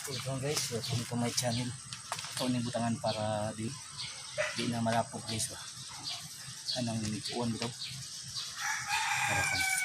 Welcome guys, welcome to my channel. Ito ni butangan para di na malapok, guys, ba. Anang nituon bitaw. Para kan.